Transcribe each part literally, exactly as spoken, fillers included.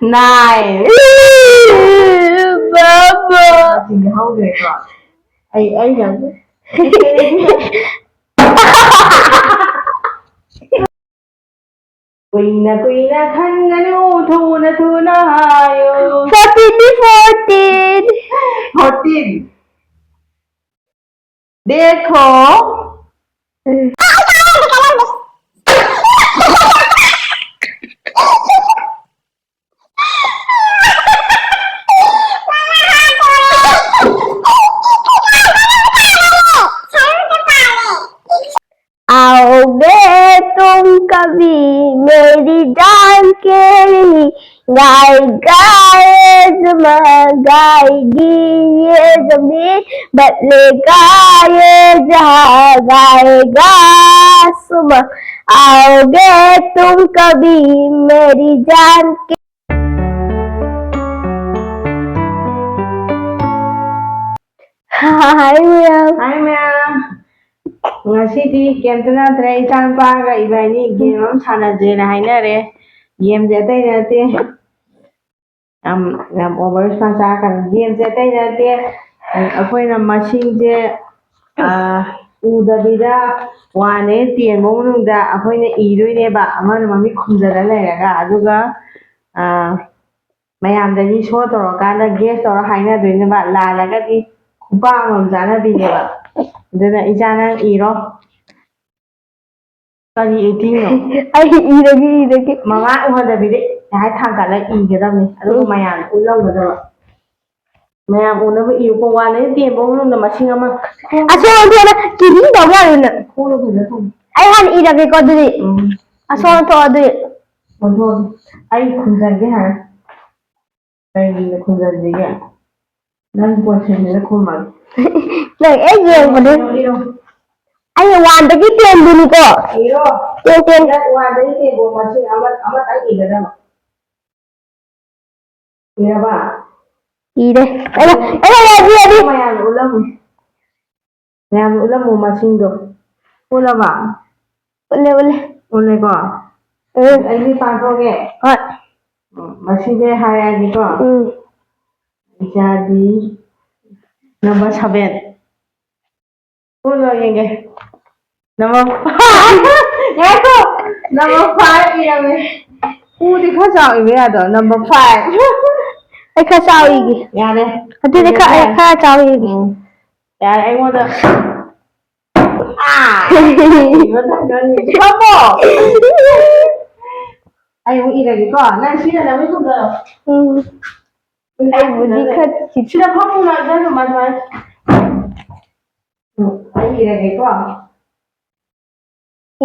Nine. ꯕꯥꯕꯥ꯫ ꯁꯤꯡꯗꯤ ꯍꯧꯈ꯭ꯔꯦꯀꯣ꯫ ꯑꯩ ꯑꯩꯅ ꯀꯨꯏꯅ ꯀꯨꯏꯅ ꯈꯟꯒꯅꯨ, ꯊꯨꯅ ꯊꯨꯅ ꯍꯥꯏꯌꯨ꯫ Fourteen ꯗꯤ fourteen. Fourteen. देखो. आओगे तुम कभी मेरी जान के लिए, गाएगा ये ज़मां, गाएगी ये ज़मीं, बदलेगा ये जहां, गाएगा आसमां। आओगे तुम कभी मेरी जान के Hi, ma'am. Hi, ma'am. ꯉꯁꯤꯗꯤ ꯀꯩꯝꯇ ꯅꯠꯇ꯭ꯔꯦ, ꯏꯆꯥꯅꯨꯄꯥꯒ ꯏꯕꯥꯅꯤ game ꯑꯃ ꯁꯥꯟꯅꯁꯦꯅ ꯍꯥꯏꯅꯔꯦ꯫ Gameꯁꯦ ꯑꯇꯩ ꯅꯠꯇꯦ, ꯌꯥꯝ ꯌꯥꯝ over smart ꯆꯥꯔꯛꯀꯅꯤ꯫ Gameꯁꯦ ꯑꯇꯩ ꯅꯠꯇꯦ, ꯑꯩꯈꯣꯏꯅ ꯃꯁꯤꯡꯁꯦ, ꯑ, ꯎꯗꯕꯤꯗ one ꯗꯒꯤ ten ꯐꯥꯎ ꯃꯅꯨꯡꯗ ꯑꯩꯈꯣꯏꯅ ꯏꯗꯣꯏꯅꯦꯕ, ꯑꯃꯅ ꯃꯃꯤꯠ ꯈꯨꯝꯖꯤꯜꯂ ꯂꯩꯔꯒ꯫ ꯑꯗꯨꯒ, ꯑ, ꯃꯌꯥꯝꯗꯒꯤ show ꯇꯧꯔꯀꯥꯟꯗ guess ꯇꯧꯔ ꯍꯥꯏꯅꯗꯣꯏꯅꯦꯕ꯫ ꯂꯥꯜꯂꯒꯗꯤ ꯈꯨꯄꯥꯛ ꯑꯃꯃꯝ ꯆꯥꯅꯕꯤꯅꯦꯕ꯫ ꯑꯗꯨꯅ ꯏꯆꯥ, ꯅꯪ ꯏꯔꯣ꯫ ꯀꯔꯤ acting ꯅꯣ? ꯑꯩ ꯏꯔꯒꯦ, ꯏꯔꯒꯦ꯫ ꯃꯃꯥ ꯎꯍꯟꯗꯕꯤꯗ ꯉꯥꯏꯍꯥꯛ ꯊꯥꯡꯒꯠꯂ ꯏꯒꯗꯕꯅꯤ, ꯑꯗꯨꯒ ꯃꯌꯥꯝ ꯎꯠꯂꯝꯒꯗꯕ꯫ ꯃꯌꯥꯝ ꯎꯅꯕ ꯏꯌꯨꯀꯣ, one ꯗꯒꯤ ten ꯐꯥꯎ ꯃꯅꯨꯡꯗ ꯃꯁꯤꯡ ꯑꯃ꯫ ꯑꯁꯣꯝ ꯑꯣꯟꯊꯣꯛꯑꯣ, ꯀꯤꯔꯤ ꯇꯧꯕ ꯌꯥꯔꯣꯏ ꯅꯪ꯫ ꯈꯣꯡꯗꯣ ꯐꯖꯅ ꯊꯝꯃꯨ꯫ ꯑꯩ ꯍꯥꯟꯅ ꯏꯔꯒꯦꯀꯣ ꯑꯗꯨꯗꯤ꯫ ꯎꯝ. ꯑꯁꯣꯝ ꯑꯣꯟꯊꯣꯛꯑꯣ ꯑꯗꯨꯗꯤ꯫ ꯑꯣꯟꯊꯣꯛꯑꯣ꯫ ꯑꯩ ꯈꯨꯝꯖꯟꯒꯦ ꯍꯥꯏꯔ꯫ ꯀꯩꯒꯤꯅꯣ ꯈꯨꯝꯖꯟꯁꯤꯒꯦ? ꯅꯪ question ꯁꯤꯗ ꯈꯨꯝꯃꯒꯦ꯫ ꯅꯪ ꯍꯦꯛ ꯌꯦꯡꯕꯗ꯫ ꯏꯔꯣ, ꯏꯔꯣ꯫ ꯑꯩ one ꯗꯒꯤ ten ꯗꯨꯅꯤꯀꯣ꯫ ꯏꯔꯣ꯫ Ten, ten꯫ ꯅꯪ one ꯗꯒꯤ ten ꯐꯥꯎ ꯃꯁꯤꯡ ꯑꯃ, ꯑꯃꯇꯪ ꯏꯒꯗꯕ꯫ ꯏꯔꯕ? ꯏꯔꯦ꯫ ꯑꯩꯅ, ꯑꯩꯅ ꯌꯥꯕꯤ, ꯌꯥꯕꯤ꯫ ꯃꯌꯥꯝ ꯎꯠꯂꯝꯃꯨ꯫ ꯃꯌꯥꯝ ꯎꯠꯂꯝꯃꯨ ꯃꯁꯤꯡꯗꯣ꯫ ꯎꯠꯂꯕ? ꯎꯠꯂꯦ, ꯎꯠꯂꯦ꯫ ꯎꯠꯂꯦꯀꯣ? ꯎꯝ꯫ ꯑꯩꯗꯤ ꯄꯥꯊꯣꯛꯑꯒꯦ꯫ ꯍꯣꯏ꯫ ꯎꯝ, ꯃꯁꯤꯗꯤ ꯍꯥꯏꯔꯛꯑꯒꯦꯀꯣ꯫ ꯎꯝ꯫ ꯏꯆꯥꯗꯤ number seven꯫ ꯎꯠꯂꯣ ꯌꯦꯡꯒꯦ꯫ Number five꯫ ꯉꯥꯏꯈꯣ꯫ Number five ꯏꯔꯝꯃꯦ꯫ ꯎꯗꯤ ꯈꯔ ꯆꯥꯎ ꯏꯕ ꯌꯥꯗ꯭ꯔꯣ? Number five꯫ ꯑꯩ ꯈꯔ ꯆꯥꯎ ꯏꯒꯦ꯫ ꯌꯥꯔꯦ꯫ ꯑꯗꯨꯗꯤ ꯈꯔ, ꯑꯩ ꯈꯔ ꯆꯥꯎ ꯏꯒꯦ꯫ ꯎꯝ꯫ ꯌꯥꯔꯦ, ꯑꯩꯉꯣꯟꯗ꯫ ꯑꯥ! ꯏꯕ ꯇꯝꯖꯅꯤ꯫ ꯐꯝꯃꯣ꯫ ꯑꯩ ꯑꯃꯨꯛ ꯏꯔꯒꯦꯀꯣ꯫ ꯅꯪ ꯁꯤꯗ ꯅꯃꯤꯠ ꯈꯨꯝꯖꯔꯣ꯫ ꯎꯝ꯫ ꯑꯩꯕꯨꯗꯤ ꯈꯔ ꯁꯤꯗ ꯐꯝꯃꯨ, ꯅꯪ ꯑꯗꯨꯃꯥꯏꯅ꯫ ꯎꯝ, ꯑꯩ ꯏꯔꯒꯦꯀꯣ꯫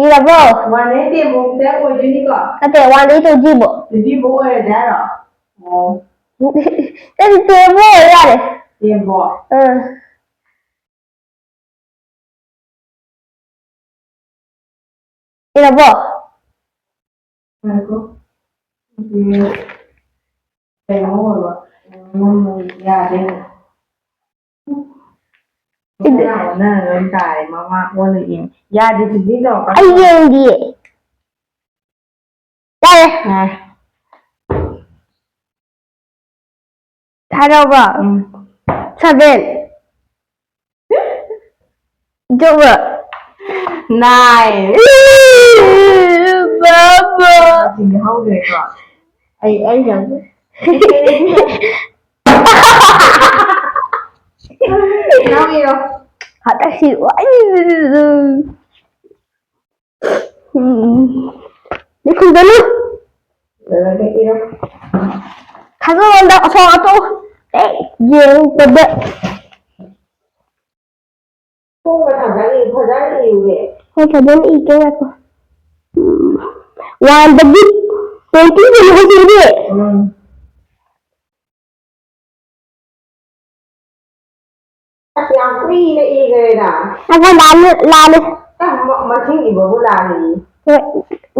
ꯏꯔꯕꯣ? One ꯗꯒꯤ ten ꯐꯥꯎ ꯑꯣꯏꯗꯣꯏꯅꯤꯀꯣ? ꯅꯠꯇꯦ, one ꯗꯒꯤ twenty ꯐꯥꯎ꯫ Twenty ꯐꯥꯎ ꯑꯣꯏꯔꯁꯦ ꯍꯥꯏꯔꯣ? ꯑꯣ꯫ Ten ꯐꯥꯎ ꯑꯣꯏꯔꯦ, ꯌꯥꯔꯦ꯫ Ten ꯐꯥꯎ꯫ ꯑꯥ꯫ ꯏꯔꯕꯣ? ꯉꯥꯏꯈꯣ꯫ ꯀꯩꯅꯣ ꯑꯣꯏꯕ꯫ ꯌꯥꯗꯦ꯫ ꯁꯤꯗꯤ ꯑꯣꯟꯅꯔ ꯂꯣꯏ ꯇꯥꯔꯦ꯫ ꯃꯃꯥ ꯑꯣꯜꯂ ꯌꯦꯡꯉꯦ꯫ ꯌꯥꯗꯦ, ꯁꯤꯗꯤ ꯇꯧꯔꯛꯀꯅꯨ꯫ ꯑꯩ ꯌꯦꯡꯗꯤꯌꯦ꯫ ꯌꯥꯔꯦ꯫ ꯌꯥꯔꯦ꯫ ꯊꯥꯔꯛꯑꯣꯕ꯫ ꯎꯝ꯫ Seven꯫ ꯏꯟꯊꯣꯛꯄ꯫ Nine꯫ ꯕꯥꯕ꯫ ꯁꯤꯡꯗꯤ ꯍꯧꯈ꯭ꯔꯦꯀꯣ꯫ ꯑꯩ, ꯑꯩꯅ ꯅꯪ ꯏꯔꯣ꯫ ꯍꯟꯗꯛꯁꯤ ꯋꯥꯏ꯫ ꯎꯝ꯫ ꯂꯤꯈꯨꯝꯗꯅꯨ꯫ ꯂꯣꯏꯔꯒ ꯏꯔꯣ꯫ ꯊꯥꯖꯧ ꯑꯝꯇ, ꯑꯁꯣꯝ ꯑꯇꯣ-, ꯑꯦ, ꯌꯦꯡꯕꯗ꯫ ꯊꯣꯡꯕ ꯊꯥꯡꯒꯠꯂꯤ, ꯐꯖꯅ ꯏꯌꯨꯅꯦ꯫ ꯍꯣꯏ, ꯐꯖꯅ ꯏꯒꯦ, ꯉꯥꯏꯈꯣ꯫ ꯎꯝ꯫ One ꯗꯒꯤ twenty ꯐꯥꯎꯅꯦ ꯍꯥꯏꯁꯤꯗꯤ꯫ ꯎꯝ꯫ ꯑꯁ, ꯌꯥꯝ ꯀꯨꯏꯅ ꯏꯈ꯭ꯔꯦꯗ꯫ ꯑꯩꯈꯣꯏ ꯂꯥꯜꯂꯦ, ꯂꯥꯜꯂꯦ꯫ ꯑꯦ, ꯃ-, ꯃꯁꯤꯡ ꯏꯕꯕꯨ ꯂꯥꯜꯂꯤ꯫ ꯍꯣꯏ,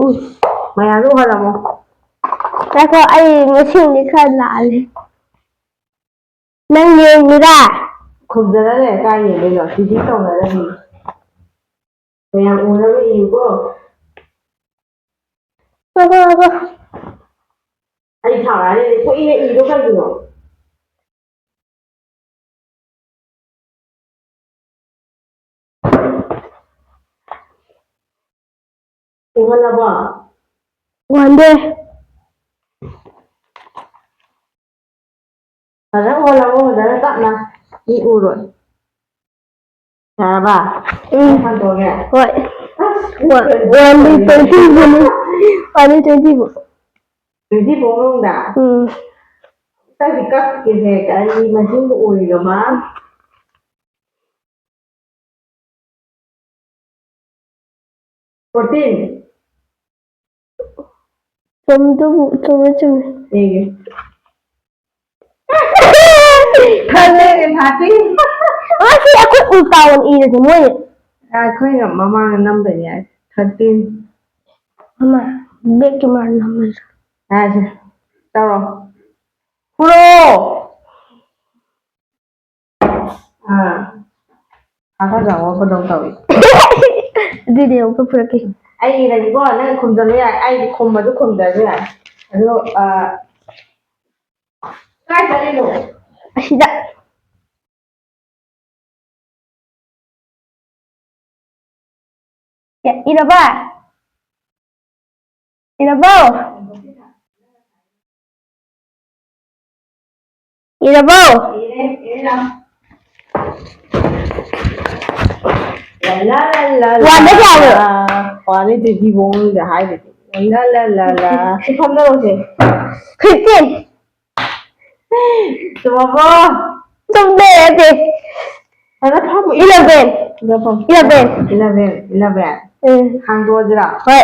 ꯎꯝ꯫ ꯃꯌꯥꯝꯗꯣ ꯎꯍꯜꯂꯝꯃꯣ꯫ ꯉꯥꯏꯈꯣ, ꯑꯩ ꯃꯁꯤꯡꯗꯤ ꯈꯔ ꯂꯥꯜꯂꯦ꯫ ꯅꯪ ꯌꯦꯡꯉꯤꯔꯥ? ꯈꯨꯝꯖꯔ ꯂꯩꯔ ꯀꯥꯏ ꯌꯦꯡꯗꯣꯏꯅꯣ? ꯁꯤꯗꯤ ꯇꯧꯅꯔꯅꯤ꯫ ꯃꯌꯥꯝ ꯎꯅꯕ ꯏꯌꯨꯀꯣ꯫ ꯉꯥꯏꯈꯣ, ꯉꯥꯏꯈꯣ꯫ ꯑꯩ ꯊꯥꯔꯛꯑꯅꯤ, ꯀꯨꯏꯅ ꯏꯗꯣ ꯀꯩꯒꯤꯅꯣ? ꯎꯍꯜꯂꯕꯣ? ꯎꯍꯟꯗꯦ꯫ ꯐꯖꯅ ꯎꯍꯜꯂꯕꯣ? ꯐꯖꯅ ꯇꯞꯅ꯫ ꯏ ꯎꯔꯣꯏ꯫ ꯌꯥꯔꯕ? ꯎꯝ꯫ ꯍꯟꯗꯣꯛꯑꯒꯦ? ꯍꯣꯏ꯫ ꯑꯁ, ꯋꯥꯟ, ꯋꯥꯟꯗꯤ ꯇ꯭ꯋꯦꯟꯇꯤ ꯕꯨꯅꯤ꯫ ꯋꯥꯟꯗꯤ ꯇ꯭ꯋꯦꯟꯇꯤ ꯕꯨ꯫ ꯇ꯭ꯋꯦꯟꯇꯤ ꯐꯣꯔ ꯃꯅꯨꯡꯗ? ꯎꯝ꯫ ꯑꯩꯗꯤ ꯀꯛꯀꯦꯁꯦ, ꯑꯩ ꯃꯁꯤꯡꯗꯣ ꯑꯣꯏꯔꯕ? ꯐꯣꯔꯇꯤꯟ꯫ ꯆꯨꯝꯗꯨꯕꯨ, ꯆꯨꯝꯃꯦ, ꯆꯨꯝꯃꯦ꯫ ꯌꯦꯡꯒꯦ꯫ ꯐꯥꯇꯦ, ꯐꯥꯇꯦ꯫ ꯑꯁꯤ ꯑꯩꯈꯣꯏ ꯎꯜꯇꯥ ꯑꯣꯏꯅ ꯏꯔꯁꯦ, ꯃꯣꯏ꯫ ꯑꯩꯈꯣꯏꯅ ꯃꯃꯥꯡꯗ ꯅꯝꯕꯅꯤ ꯍꯥꯏ꯫ ꯊꯥꯔꯇꯤꯟ꯫ ꯃꯃꯥ, ꯕꯦꯛ ꯀꯦꯃꯦꯔꯥ ꯅꯝꯃꯁꯦ꯫ ꯍꯥꯏꯁꯦ꯫ ꯇꯧꯔꯣ꯫ ꯐꯨꯔꯣ! ꯑꯥ꯫ ꯍꯥꯒꯠꯆꯕ ꯈꯣꯠꯄꯗꯧ ꯇꯧꯏ꯫ ꯑꯗꯨꯏꯗꯤ ꯑꯃꯨꯛꯀ ꯐꯨꯔꯛꯀꯦ꯫ ꯑꯩ ꯏꯔꯒꯦꯀꯣ, ꯅꯪ ꯈꯨꯝꯖꯜꯂꯨ ꯌꯥꯏ, ꯑꯩꯗꯤ ꯈꯨꯝꯕꯗꯨ ꯈꯨꯝꯗ꯭ꯔꯁꯨ ꯌꯥꯏ꯫ ꯑꯗꯣ, ꯑꯥ, ꯀꯥꯏ ꯆꯠꯂꯤꯅꯣ? ꯑꯁꯤꯗ꯫ ꯌꯥ, ꯏꯔꯕ? ꯏꯔꯕꯣ? ꯏꯔꯕꯣ? ꯏꯔꯦ, ꯏꯔꯦ, ꯂꯥꯎ꯫ ꯂꯥ, ꯂꯥ, ꯂꯥ, ꯂꯥ, ꯋꯥꯟꯗ ꯀꯌꯥꯅꯣ? ꯂꯥ꯫ ꯋꯥꯟꯗ ꯇ꯭ꯋꯦꯟꯇꯤ ꯐꯣꯔ ꯃꯅꯨꯡꯗ ꯍꯥꯏꯗꯨꯗꯤ꯫ ꯂꯥ, ꯂꯥ, ꯂꯥ, ꯂꯥ꯫ ꯁꯤ ꯐꯝꯗꯧꯔꯁꯦ꯫ ꯐꯤꯐꯇꯤꯟ꯫ ꯆꯨꯝꯃꯕꯣ? ꯆꯨꯝꯗꯦ, ꯅꯠꯇꯦ꯫ ꯐꯖꯅ ꯐꯝꯃꯨ꯫ ꯏꯂꯚꯦꯟ꯫ ꯐꯖꯅ ꯐꯝꯃꯨ꯫ ꯏꯂꯚꯦꯟ꯫ Eleven, eleven. ꯎꯝ꯫ ꯍꯥꯡꯗꯣꯛꯑꯁꯤꯔꯥ? ꯍꯣꯏ꯫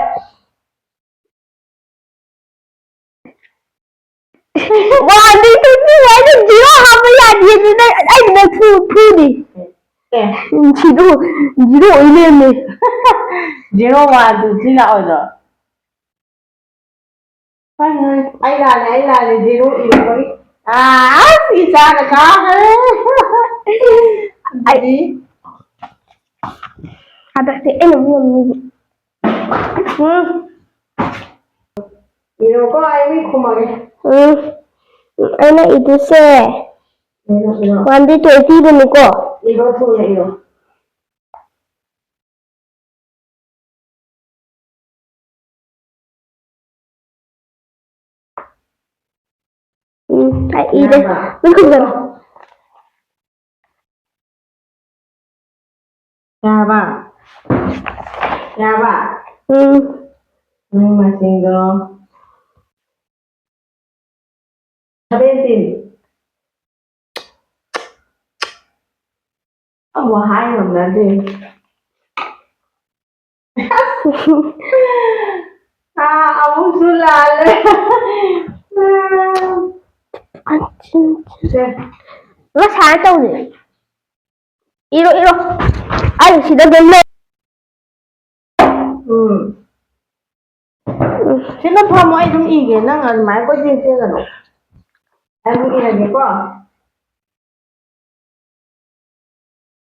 ꯋꯥꯟꯗꯤ ꯇ꯭ꯋꯦꯟꯇꯤ ꯍꯥꯏꯅ ꯖꯤꯔꯣ ꯍꯥꯞꯄ ꯌꯥꯗꯦ, ꯑꯗꯨꯅ ꯑꯩꯅ ꯐꯨ-, ꯐꯨꯅꯤ꯫ ꯑꯦ꯫ ꯎꯝ, ꯖꯤꯔꯣ, ꯖꯤꯔꯣ ꯑꯣꯏ ꯂꯩꯔꯝꯃꯦ꯫ ꯖꯤꯔꯣ ꯋꯥꯟ ꯇꯨ ꯊ꯭ꯔꯤ ꯂꯥꯛꯑꯣꯏꯗ꯭ꯔꯣ? ꯍꯣꯏ, ꯍꯣꯏ꯫ ꯑꯩ ꯂꯥꯜꯂꯦ, ꯑꯩ ꯂꯥꯜꯂꯦ, ꯖꯤꯔꯣ ꯏꯔꯛꯄꯒꯤ꯫ ꯑꯥ, ꯑꯁ, ꯏꯆꯥꯅ ꯀꯥꯈ꯭ꯔꯦ꯫ ꯑꯗꯨꯗꯤ ꯍꯟꯗꯛꯇꯤ ꯑꯩꯅ ꯑꯃꯨꯛ ꯉꯝꯅꯤꯕ꯫ ꯎꯝ꯫ ꯏꯔꯣꯀꯣ, ꯑꯩ ꯃꯤ ꯈꯨꯝꯃꯒꯦ꯫ ꯎꯝ, ꯑꯩꯅ ꯏꯗꯣꯏꯁꯦ ꯏꯔꯣ, ꯏꯔꯣ꯫ One day twenty ꯗꯨꯅꯤꯀꯣ꯫ ꯏꯔꯣ, ꯊꯨꯅ ꯏꯔꯣ꯫ ꯎꯝ, ꯑꯩ ꯏꯔꯦ꯫ ꯌꯥꯔꯕ? ꯅꯪ ꯈꯨꯝꯖꯔꯣ꯫ ꯌꯥꯔꯕ? ꯌꯥꯔꯕ? ꯎꯝ꯫ ꯅꯪ ꯃꯁꯤꯡꯗꯣ seventeen꯫ ꯑꯃꯨꯛ ꯍꯥꯏ ꯉꯝꯅꯗꯦ꯫ ꯑꯥ, ꯑꯃꯨꯛꯁꯨ ꯂꯥꯜꯂꯦ꯫ ꯁꯦ꯫ ꯉꯁꯥꯏ ꯇꯧꯔꯤ꯫ ꯏꯔꯣ, ꯏꯔꯣ꯫ ꯑꯩ ꯁꯤꯗ ꯑꯗꯨꯝ ꯂꯩ꯫ ꯎꯝ꯫ ꯁꯤꯗ ꯐꯝꯃꯣ, ꯑꯩ ꯑꯗꯨꯝ ꯏꯒꯦ꯫ ꯅꯪ ꯑꯗꯨꯃꯥꯏꯅ ꯀꯣꯏꯆꯦꯟ ꯆꯦꯟꯒꯅꯨ꯫ ꯑꯩ ꯑꯗꯨꯝ ꯏꯔꯒꯦꯀꯣ꯫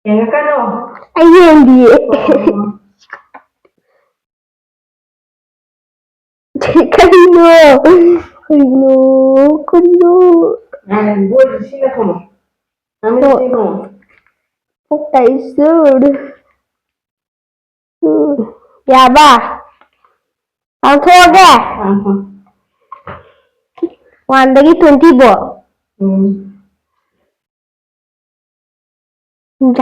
ꯌꯦꯡꯉꯛꯀꯅꯣ꯫ ꯑꯩ ꯌꯦꯡꯗꯤꯌꯦ꯫ ꯑꯣ꯫ ꯀꯔꯤꯅꯣ? ꯀꯔꯤꯅꯣ? ꯀꯔꯤꯅꯣ? ꯉꯥꯏ, ꯕꯣꯏꯗꯨ ꯁꯤꯅ ꯈꯨꯝꯃꯣ꯫ ꯃꯃꯤꯠ ꯍꯣꯏ꯫ ꯁꯤ ꯈꯨꯝꯃꯣ꯫ ꯄꯨꯛ ꯇꯥꯏꯁꯨꯔ꯫ ꯎꯝ꯫ ꯌꯥꯕ? ꯄꯥꯡꯊꯣꯛꯑꯒꯦ? ꯑꯥ, ꯍꯣꯏ꯫ One ꯗꯒꯤ twenty ꯕꯣ? ꯎꯝ꯫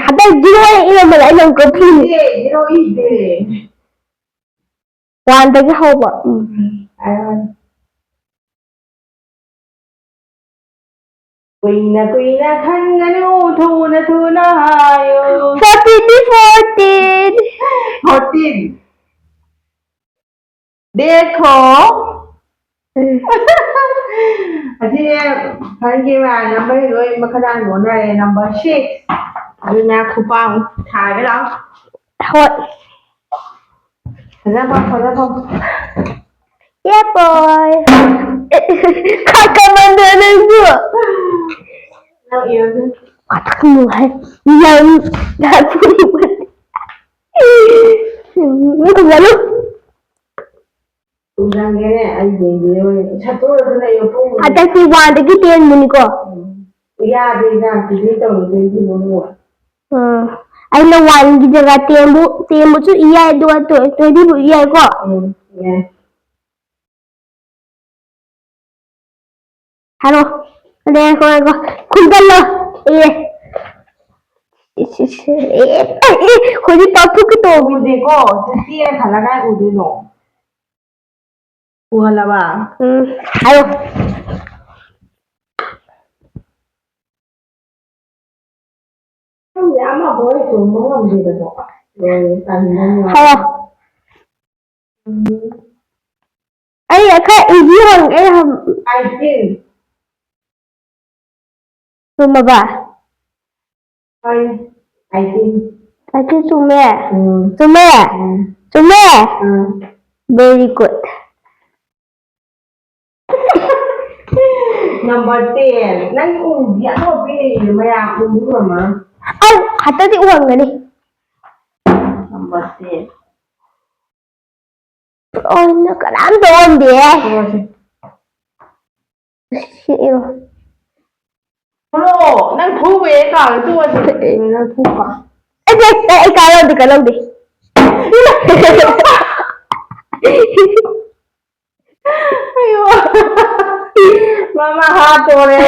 ꯍꯟꯗꯛ zero ꯑꯣꯏꯅ ꯏꯔꯝꯕꯗ ꯑꯩꯅ ꯑꯃꯨꯛꯀ ꯐꯨꯅꯤ꯫ ꯏꯗꯦ, zero ꯏꯗꯦ꯫ One ꯗꯒꯤ ꯍꯧꯕ꯫ ꯎꯝ꯫ ꯎꯝ, ꯍꯥꯏꯔꯣ, ꯍꯥꯏꯔꯣ꯫ ꯀꯨꯏꯅ ꯀꯨꯏꯅ ꯈꯟꯒꯅꯨ, ꯊꯨꯅ ꯊꯨꯅ ꯍꯥꯏꯌꯨ꯫ Fourteen ꯗꯤ fourteen꯫ Fourteen꯫ ꯗꯦꯈꯣ꯫ ꯎꯝ꯫ ꯑꯁꯤ ꯐ꯭ꯔꯟꯒꯤ ꯃꯌꯥꯝ ꯅꯝꯕꯔ ꯂꯣꯏ ꯃꯈꯥ ꯇꯥꯅ ꯑꯣꯟꯅꯔꯦ꯫ Number six꯫ ꯑꯗꯨꯅ ꯈꯨꯄꯥꯛ ꯑꯃꯨꯛ ꯊꯥꯔꯒ ꯂꯥꯛꯑꯣ꯫ ꯍꯣꯏ꯫ ꯐꯖꯅ ꯐꯝ, ꯐꯖꯅ ꯐꯝ꯫ ꯌꯦꯄꯣꯏ꯫ ꯈꯥ ꯀꯃꯟꯗ ꯅꯪꯁꯨ꯫ ꯅꯪ ꯏꯔꯣ ꯑꯗꯨ꯫ ꯈꯥ ꯀꯃꯟ ꯍꯥꯏ꯫ ꯌꯥꯝ, ꯌꯥꯝ ꯐꯨꯅꯤꯡꯕ꯫ ꯅꯪ ꯈꯨꯝꯒꯅꯨ꯫ ꯎꯖꯪꯒꯦꯅꯦ, ꯑꯩ ꯌꯦꯡꯕꯤꯔꯣꯏ꯫ ꯁꯠꯇꯣꯛꯑꯁꯨ ꯂꯩꯌꯣ, ꯄꯨꯡ ꯍꯟꯗꯛꯇꯤ ꯋꯥꯟꯗꯒꯤ ꯇꯦꯟꯕꯨꯅꯤꯀꯣ꯫ ꯎꯝ꯫ ꯌꯥꯗꯦ, ꯏꯆꯥ, ꯇꯤꯚꯤ ꯇꯧꯔꯨꯗꯣꯏꯗꯤ ꯃꯃꯣꯏ꯫ ꯎꯝ꯫ ꯑꯩꯅ ꯋꯥꯟꯒꯤ ꯖꯒꯥ ꯇꯦꯟꯕꯨ, ꯇꯦꯟꯕꯨꯁꯨ ꯏ ꯌꯥꯏ, ꯑꯗꯨꯒ ꯇ꯭ꯋꯦꯟꯇꯤꯕꯨ ꯏ ꯌꯥꯏꯀꯣ꯫ ꯎꯝ, ꯌꯥꯏ꯫ ꯍꯥꯏꯔꯣ꯫ ꯑꯗꯩ ꯉꯥꯏꯈꯣ, ꯉꯥꯏꯈꯣ꯫ ꯈꯨꯝꯖꯜꯂꯣ꯫ ꯑꯦ꯫ ꯏꯁ, ꯏꯁ, ꯑꯦ, ꯑꯦ, ꯑꯦ, ꯍꯧꯖꯤꯛ ꯄꯥꯛꯊꯣꯛꯀꯦ ꯇꯧꯕꯅꯦ꯫ ꯎꯗꯦꯀꯣ꯫ ꯆꯦ ꯈꯜꯂ ꯀꯥꯏ ꯎꯗꯣꯏꯅꯣ? ꯎꯍꯜꯂꯕ? ꯎꯝ, ꯍꯥꯏꯌꯣ꯫ ꯈꯪꯗꯦ, ꯑꯃꯐꯥꯎ ꯍꯦꯛ ꯆꯨꯝꯕ ꯉꯝꯗꯦꯗꯀꯣ꯫ ꯂꯣꯏꯔꯦ, ꯇꯟꯕꯅ ꯂꯣꯏꯔꯦ꯫ ꯍꯥꯏꯌꯣ꯫ ꯎꯝ꯫ ꯑꯩ ꯈꯔ easy ꯍꯪ-, ꯑꯩ ꯍꯪ-, ꯑꯥꯏꯇꯤꯟ꯫ ꯆꯨꯝꯃꯕ? ꯍꯣꯏꯅꯦ, ꯑꯥꯏꯇꯤꯟ꯫ ꯑꯥꯏꯇꯤꯟ ꯆꯨꯝꯃꯦ? ꯎꯝ꯫ ꯆꯨꯝꯃꯦ? ꯎꯝ꯫ ꯆꯨꯝꯃꯦ? ꯎꯝ꯫ Very good꯫ Number ten꯫ ꯅꯪ ꯎꯗꯤ ꯑꯅꯧꯕ ꯄꯤꯔꯤꯅꯦ, ꯃꯌꯥꯝ ꯎꯗꯤ ꯎꯔꯝꯃꯔꯣꯏ꯫ ꯑꯧ, ꯍꯟꯗꯛꯇꯤ ꯎꯔꯝꯒꯅꯤ꯫ Number ten꯫ ꯑꯣ, ꯀꯅꯥꯝ ꯇꯧꯔꯝꯗꯦ꯫ ꯇꯣꯛꯑꯁꯤ꯫ ꯁꯤ ꯏꯔꯣ꯫ ꯄꯨꯔꯛꯑꯣ, ꯅꯪ ꯐꯨꯕ ꯍꯦꯛ ꯀꯥꯎꯔꯦ, ꯇꯣꯛꯑꯁꯤ꯫ ꯅꯪ ꯐꯨꯕ꯫ ꯑꯩ, ꯑꯩ, ꯑꯩ ꯀꯥ ꯂꯧꯗꯦ, ꯀꯥ ꯂꯧꯗꯦ꯫ ꯑꯌꯣ꯫ ꯃꯃꯥ ꯍꯥꯠꯇꯣꯔꯦ꯫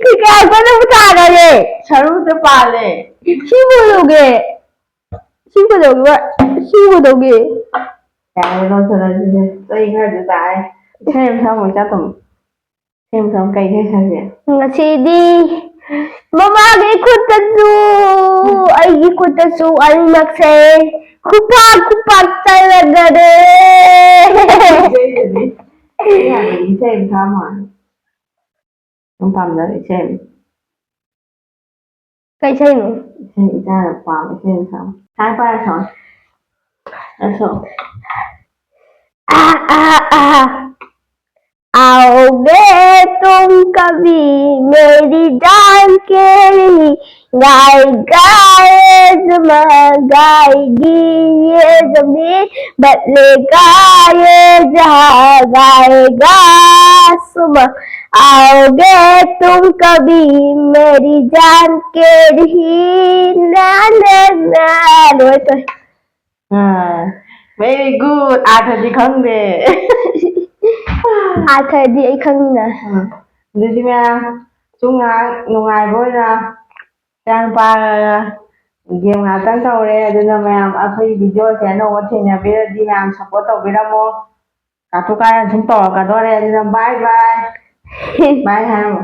ꯀꯩꯀꯥ ꯀꯟꯅ ꯊꯥꯅꯔꯦ꯫ ꯁꯔꯨꯗ ꯄꯥꯜꯂꯦ꯫ ꯁꯤꯕꯨ ꯂꯧꯒꯦ꯫ ꯁꯤ ꯀꯩꯗꯧꯒꯦ? ꯁꯤ ꯀꯩꯗꯧꯒꯦ? ꯌꯥꯔꯦ, ꯂꯧꯁꯜꯂꯁꯤꯅꯦ꯫ ꯆꯩ ꯈꯔꯁꯨ ꯆꯥꯔꯦ꯫ ꯏꯁꯩ ꯑꯃ ꯁꯛꯑꯝꯃꯣ, ꯏꯆꯥ ꯇꯣꯝꯕ꯫ ꯏꯁꯩ ꯑꯃ ꯁꯛꯑꯝꯃꯣ꯫ ꯀꯩ ꯏꯁꯩ ꯁꯛꯁꯤꯒꯦ? ꯉꯁꯤꯗꯤ ꯃꯃꯥꯒꯤ ꯈꯨꯠꯇꯁꯨ, ꯑꯩꯒꯤ ꯈꯨꯠꯇꯁꯨ ꯑꯅꯤꯃꯛꯁꯦ ꯈꯨꯄꯥꯛ ꯈꯨꯄꯥꯛ ꯆꯥꯏꯔꯒꯅꯦ꯫ ꯏꯁꯩꯗꯨꯗꯤ꯫ ꯏꯁꯩ ꯍꯥꯏꯕꯗꯤ ꯏꯁꯩ ꯑꯃ ꯁꯛꯑꯝꯃꯣ ꯍꯥꯏꯕ꯫ ꯅꯪ ꯄꯥꯝꯖꯕ ꯏꯁꯩ ꯑꯃ꯫ ꯀꯩ ꯏꯁꯩꯅꯣ? ꯏꯁꯩ ꯏꯆꯥꯅ ꯄꯥꯝꯕ ꯏꯁꯩ ꯑꯃ ꯁꯛꯑꯣ꯫ ꯁꯥꯏ ꯄꯥꯏꯔ ꯁꯛꯑꯣ꯫ ꯑꯁꯣ꯫ आ, आ, आ, आओगे तुम कभी मेरी जान के लिए, गाएगा ये जुमा, गाएगी ये जमीन, बदलेगा ये जहां, गाएगा सुमा। आओगे तुम कभी मेरी जान के रही ना ना ना। ꯂꯣꯏ ꯇꯧꯏ꯫ ꯑꯥ, very good. ꯑꯥꯔꯊꯗꯤ ꯈꯪꯗꯦ꯫ ꯑꯥꯔꯊꯗꯤ ꯑꯩ ꯈꯪꯉꯤꯅ꯫ ꯑꯥ, ꯑꯗꯨꯗꯤ ꯃꯌꯥꯝ ꯁꯨꯝ ꯉꯥꯏꯍꯥꯛ ꯅꯨꯡꯉꯥꯏꯕ ꯑꯣꯏꯅ ꯏꯆꯥꯅꯨꯄꯥꯒ ꯒꯦꯝ ꯉꯥꯛꯇꯪ ꯇꯧꯔꯦ꯫ ꯑꯗꯨꯅ ꯃꯌꯥꯝ ꯑꯩꯈꯣꯏ ꯚꯤꯗꯤꯑꯣꯁꯦ ꯑꯅꯧꯕ ꯊꯦꯡꯅꯕꯤꯔꯗꯤ ꯃꯌꯥꯝ ꯁꯞꯄꯣꯔꯠ ꯇꯧꯕꯤꯔꯝꯃꯣ꯫ ꯀꯥꯇꯨ ꯀꯥꯔꯟ ꯁꯨꯝ ꯇꯧꯔꯛꯀꯗꯣꯔꯦ꯫ ꯑꯗꯨꯅ ꯕꯥꯏ ꯕꯥꯏ꯫ ꯕꯥꯏ ꯍꯥꯏꯔꯝꯃꯣ꯫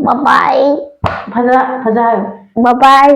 ꯕꯕꯥꯏ꯫ ꯐꯖ ꯐꯖ ꯍꯥꯏꯌꯣ꯫ ꯕꯕꯥꯏ꯫